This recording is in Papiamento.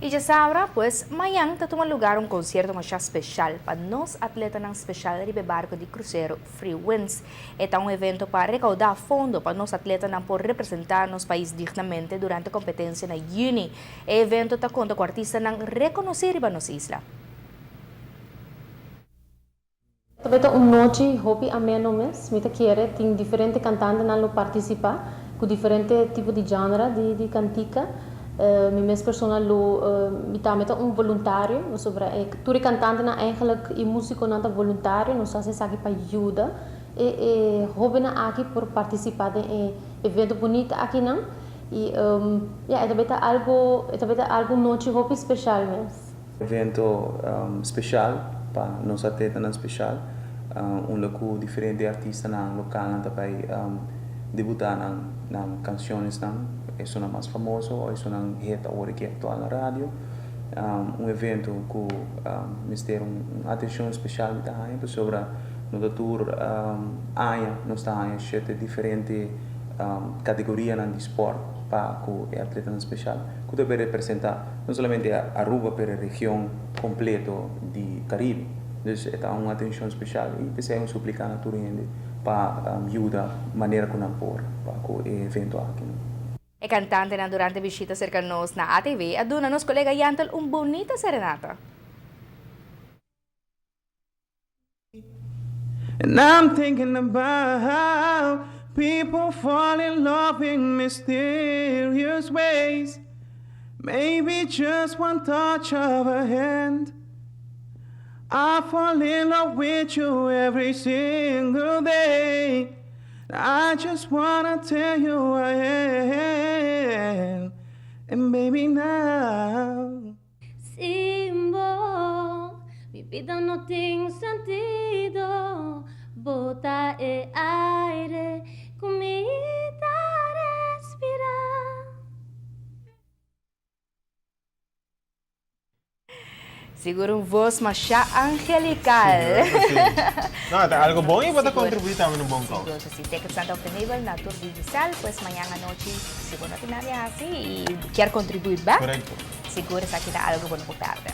Y djasabra, pues mañan ta tuma lugar un concierto masha special pa nos atletanan special riba e barco di crucero Free Winds. E ta un evento pa recauda fondo pa nos atletanan por representa nos pais dignamente durante competencia na juni. E evento ta conta cu artistanan reconoci riba nos isla. Tabata un nochi hopi ameno mes, mi ta kere tin diferente kantantenan lo partisipá ku diferente tipo di genre di di kantika. Mi mes persona lo mi tambe ta un voluntario pasobra e tur e kantantenan eigenlijk i musikonan ta voluntario, nos ta hasi esaki pa yuda e e hobennan aki por partisipá den e evento bunita akinan i ya e tabata algu e tabata algu nochi hopi speshal mes. Evento special pa nos atletanan special unda cu diferente artistanan localnan ta bay debuta nan nan cancionesnan, esunnan mas famoso o esunnan hit awor aki actual na radio. Un evento cu mester un atencion special mi ta haña pasobra no ta tur aña nos ta haña shete diferente categorianan di sport pa cu e atletanan special cu ta bay representa. No solamente Aruba pero e region completo di Caribe. Dus e ta un atencion special y p'esey un suplica na tur hende pa yuda manera cu nan por pa cu e evento aki. E cantantenan durante bishita cerca nos na ATV a duna nos colega Yantel un bunita serenata. And I'm thinking about how people fall in love in mysterious ways Maybe just one touch of a hand I fall in love with you every single day I just wanna tell you I am And baby now Sin bo, mi bida no tin sentido, Bo ta e aire ku mi ta respirá. Sigur un voz masha angelical. Sigur ku si. No, ta algo bon i bo ta kontribuí tambe na un bon kousa. Sigur ku si. Tickets nan ta obtenibel na tur Digicel, pues mañan anochi si bo no tin nada di hasi i kier kontribuí bek. Korekto. Sigur esaki ta algo bo no por pèrdè.